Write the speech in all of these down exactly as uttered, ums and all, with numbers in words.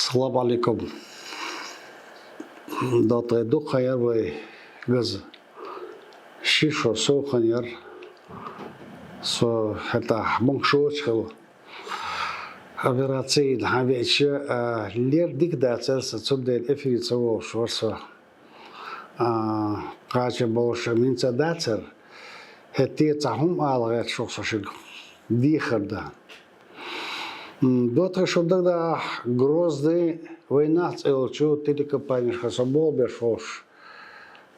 Салам Ӏалайкум. ДоттагӀий, дукха ха яр вай газа. Ши шо сов хиннаяр. Со хӀаьта мунг шоча хилла. Операци йина хьавеача, а, лер дика дацар са, цундела эфире ца вогӀуш вар со. А, кхача болуш а минца дацар, хӀетте цхьа хӀума ала гӀерташ ву со шуьга, дехар дан. М, доттагӀий, шун дагадахь, Грозный вайнах цӀе йолчу телекомпанешка со болх беш волуш.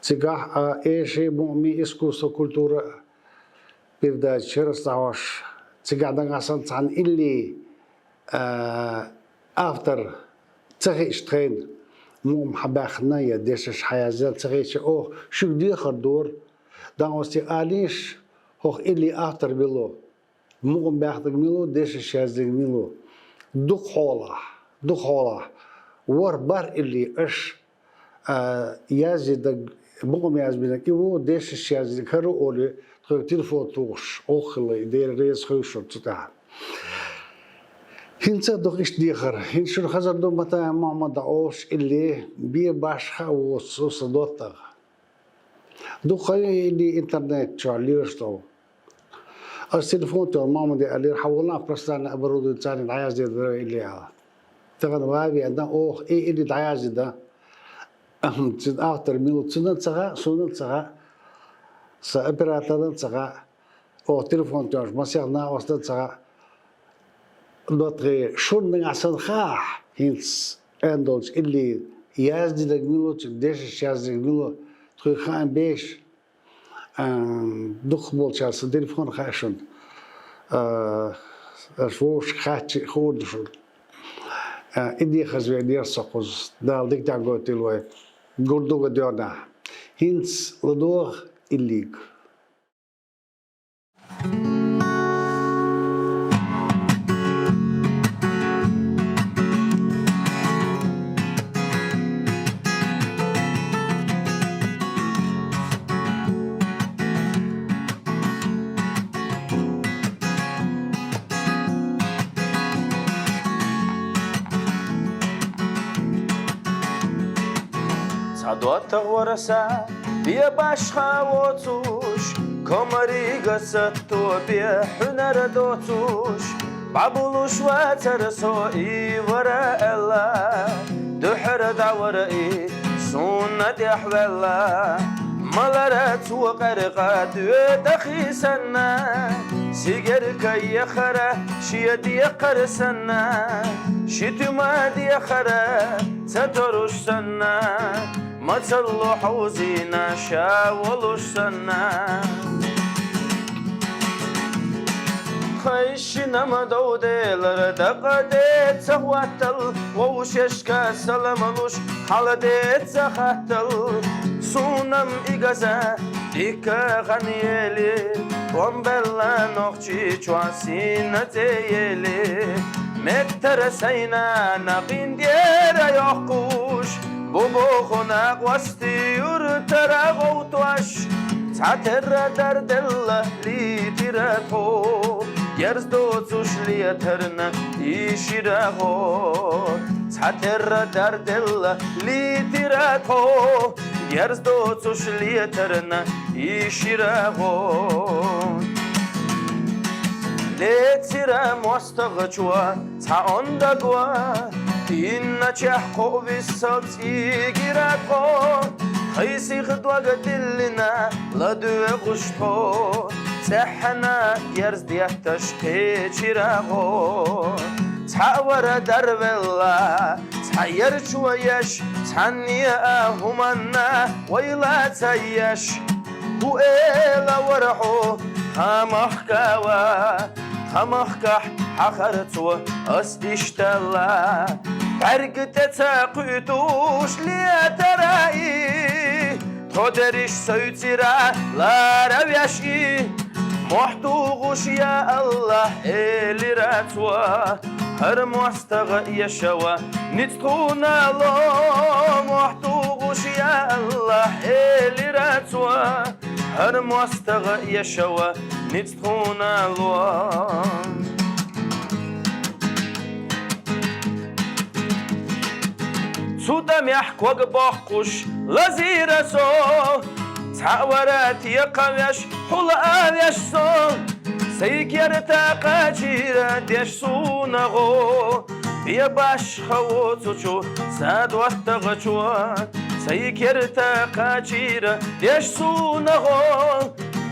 Цигахь а эши, мукъами, искусство, культура передача чуьра схьахьош. Цигахь нагахь санна цхьана илли, а, автор ца хиъча тхайна, мукъам хьабаьхна я дешаш хьаязъян ца хиъча, оха шуьга дехар дора, дан оцу алийша, хӀокху илли автор мила ву. Мукъам баьхнарг мила ву, дешаш яздинарг мила ву? Дукха хьолахь, дукха хьолахь, ворхӀ-бархӀ илли аша, а, яздинарг, мукъам язбинарг и ву, дешаш яздинарг хӀара ву олий, тхоьга телефон тухуш, оха хилла, и Дела реза хуьлда шуна цу тӀехь. ХӀинца а ду-кх иштта дехар. ХӀинца шуна хазар ду, Матаев Мухьаммад олуш илли, бен башха а воцу сан доттагӀа. Дукха хан ю и илли интернет чохь лелаш долу. Ас телефон тоьхна Мухьаммаде аьллера, хьан валлахь профессиональное оборудование царна дӀаяздина дара илли аьлла. Тахана ван а веана, оха и илли дӀаяздина. Цуьнан автор мила ву, цунна ца хаьа, суна ца хаьа, сан операторна ца хаьа. Оха телефон тоьхна масех накъостана ца хаьа. ДоттагӀий, шуна нагахь санна хаахь, хӀинца аьнна долчу илли яздинарг мила ву, цуьнан дешаш яздинарг мила ву, тхоьга хаам беш. А, дукхахболчара сан телефон хаьа шуна. А, аша вовшашка хаьттича хуур ду шуна. А, и дехаза веанера со кхуза. Дала дика тӀехь гойтийла вай. Гур ду-кх доьхнехь. ХӀинца ладогӀа иллига. Цхьа доттагӀа вара сан, бен башха а воцуш, комарига сатто бен хьуьнар доцуш, бӀабулуш вацара со и вара аьлла, дуьхьара дӀавара и суна тӀехваьлла. Малара цо къаьркъа доьдахий санна, сигерка яхара шен декхар санна, ши туьма дехара ца торуш санна, мацалло хьовзийна ша волуш санна. Тхайн шина ма дов Делара дакъа деца хӀоттал, вовшашка салам луш, хьал деца хаттал. Суна-м и газа дика хан ели, тӀом белла Нохчийчохь сийна цӀе ели. Меттара сайна накъин дера йоккхуш, бу боху накъостий юьртара гӀовтош. Цхьатерра дарделла лийтира тхо, герз доцуш летарна и шира гӀо. Цхьатерра дарделла лийтира тхо, герз доцуш летарна и шира гӀо. Лецира мостагӀчо цхьа онда го, инначех кхоъ виссал цӀийгира тхо. Хьайн сиха дог диллина ладоьгӀуш тхо, цӀеххьана герз детташ кхечира гӀо. Цхьаъ вара дарвелла, цхьа ярчо еш, цхьанне а хӀуманна ойла ца еш. ХӀун эла вара хьо, тхан махкава, тхан махкахь хьахара цо ас иштта ла. БӀаьрга тӀе ца кхуьйтуш летара и, тхо дерриш севцира лара веш и. Мохь дугӀуш, я АллахӀ, элира цо, хӀара мос- тагӀа я шава ниц тхуна ло. Мохь дугӀуш, я АллахӀ, элира цо, хӀара мос- тагӀа я шава ниц тхуна ло. Цу тӀамехь ког боккхуш лазийра со, цхьа а вара текхавеш, хьула а веш со. Сай керта кхачийра деш суна гӀо, бе башха воцучу са доттагӀчо. Сай керта кхачийра деш суна гӀо,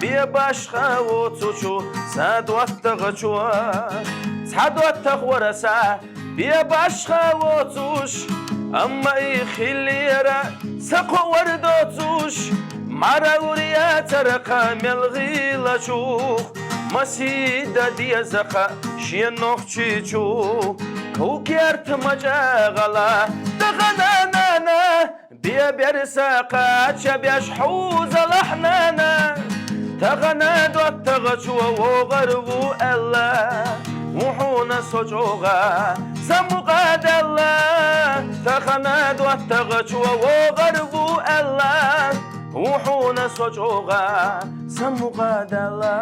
бе башха воцучу са доттагӀчо. Цхьа доттагӀа вара са бе башха воцуш, амма и хиллера са кхоъ вар доцуш. Мара ур яцара кхамел гӀилачух, масийда деза кха шен нохчичух. Ков керта ма чӀагӀала тахана, нана, бе берса кхача беш хьузалахь, нана. Тахана доттагӀчо вогӀар ву аьлла, ву хьуна со чӀогӀа самукъадала. Тахана доттагӀчо вогӀар ву аьлла, ву хьуна со чӀогӀа самукъадала.